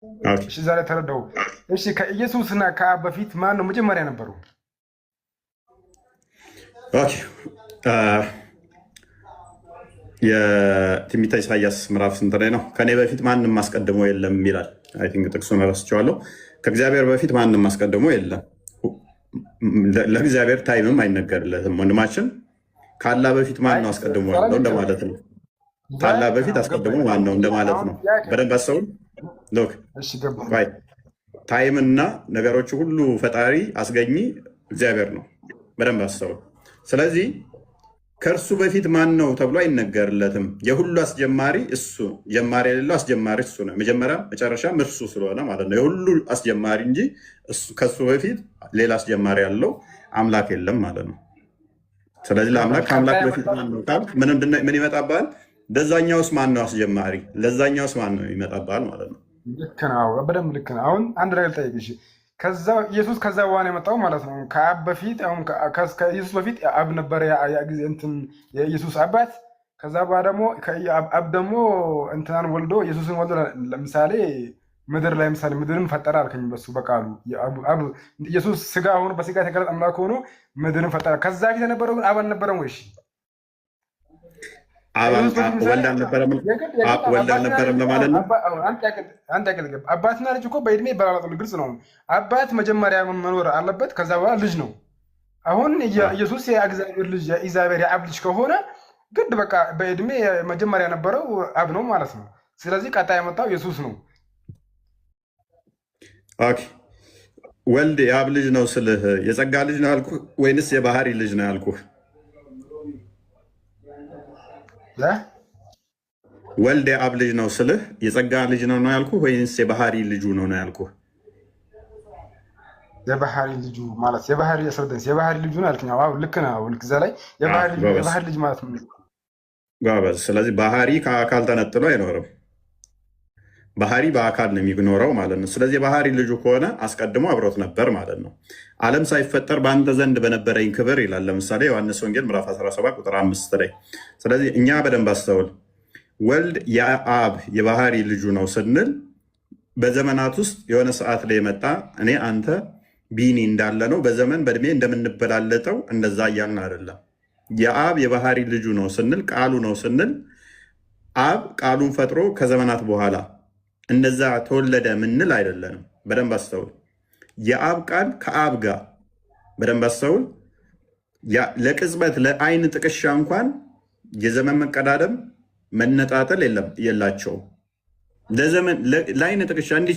Okay። እሺ፣ ዛሬ ተረዳው። እሺ፣ ከኢየሱስና ከአብ በፊት ማን ነው መጀመሪያ ነበሩ? Okay፣ የትንቢተ ኢሳያስ ምዕራፍ ስንት ላይ ነው? ከእኔ በፊት ማንም አስቀድሞ የለም ይላል። I think ጥቅሱን ረስቼዋለሁ። ከእግዚአብሔር በፊት ማንም አስቀድሞ የለም። ለእግዚአብሔር time ም አይነገርለትም። ወንድማችን፣ ከአላህ በፊት ማን ነው አስቀድሞ ያለው እንደማለት ነው። ከአላህ በፊት አስቀድሞ ማን ነው እንደማለት ነው። በደንብ አስተውል። Look፣ time እና ነገሮች ሁሉ ፈጣሪ አስገኚ እግዚአብሔር ነው። በደንብ አስተውል። ስለዚህ ከእርሱ በፊት ማን ነው ተብሎ አይነገርለትም። የሁሉ አስጀማሪ እሱ፣ ጀማሪ የሌለው አስጀማሪ እሱ ነው። መጀመሪያ መጨረሻም እርሱ ስለሆነ ማለት ነው። የሁሉ አስጀማሪ እንጂ ከእሱ በፊት ሌላ አስጀማሪ ያለው አምላክ የለም ማለት ነው። ስለዚህ ለአምላክ ከአምላክ በፊት ማን ነው ካልክ ምን ይመጣብሃል? ለዛኛውስ ማን ነው አስጀማሪ? ለዛኛውስ ማን ነው ይመጣብሃል ማለት ነው። ልክ ነው። በደንብ ልክ ነው። አሁን አንድ ነገር ልጠይቅሽ። ከዛ ኢየሱስ ከዛ በኋላ የመጣው ማለት ነው። ከአብ በፊት፣ አሁን ከኢየሱስ በፊት አብ ነበረ፣ ያ ጊዜ እንትን የኢየሱስ አባት። ከዛ በኋላ ደግሞ አብ ደግሞ እንትናን ወልዶ፣ ኢየሱስን ወልዶ፣ ለምሳሌ ምድር ላይ፣ ምሳሌ ምድርን ፈጠረ አልከኝ። በሱ በቃሉ አብ ኢየሱስ ስጋ ሆኖ፣ በስጋ የተገለጠ አምላክ ሆኖ ምድርን ፈጠረ። ከዛ ፊት የነበረው ግን አብ አልነበረም ወይ? ወልድ አልነበረም፣ ወልድ አልነበረም ለማለት ነው። አባትና ልጅ እኮ በእድሜ ይበላለጣሉ፣ ግልጽ ነው። አባት መጀመሪያ መኖር አለበት፣ ከዛ በኋላ ልጅ ነው። አሁን ኢየሱስ የእግዚአብሔር ልጅ፣ የእግዚአብሔር የአብ ልጅ ከሆነ ግድ በቃ በእድሜ መጀመሪያ የነበረው አብ ነው ማለት ነው። ስለዚህ ቀጣይ የመጣው ኢየሱስ ነው። Okay፣ ወልድ የአብ ልጅ ነው ስልህ የጸጋ ልጅ ነው ያልኩህ ወይንስ የባህሪ ልጅ ነው ያልኩህ? ወልድ የአብ ልጅ ነው ስልህ የጸጋ ልጅ ነው ነው ያልኩህ ወይንስ የባህሪ ልጁ ነው ነው ያልኩህ? የባህሪ ልጁ ማለት የባህሪ አስረዳኝ። የባህሪ ልጁ ነው ያልከኝ። አዎ፣ ልክ ነህ። ልክ እዛ ላይ የባህሪ ልጅ ማለት ነው። ጎበዝ። ስለዚህ ባህሪ ከአካል ተነጥሎ አይኖርም። ባህሪ በአካል ነው የሚኖረው ማለት ነው። ስለዚህ የባህሪ ልጁ ከሆነ አስቀድሞ አብሮት ነበር ማለት ነው። ዓለም ሳይፈጠር በአንተ ዘንድ በነበረኝ ክብር ይላል። ለምሳሌ ዮሐንስ ወንጌል ምዕራፍ 17 ቁጥር 5 ላይ። ስለዚህ እኛ በደንብ አስተውል። ወልድ የአብ የባህሪ ልጁ ነው ስንል በዘመናት ውስጥ የሆነ ሰዓት ላይ የመጣ፣ እኔ አንተ ቢኒ እንዳለ ነው በዘመን በእድሜ እንደምንበላለጠው እንደዛ እያልን አይደለም። የአብ የባህሪ ልጁ ነው ስንል፣ ቃሉ ነው ስንል፣ አብ ቃሉን ፈጥሮ ከዘመናት በኋላ እንደዛ ተወለደ ምንል አይደለንም። በደንብ አስተውል። የአብ ቃል ከአብ ጋር፣ በደንብ አስተውል። ለቅጽበት ለአይን ጥቅሻ እንኳን የዘመን መቀዳደም መነጣጠል የላቸውም። ለዘመን ለአይን ጥቅሻ እንዲህ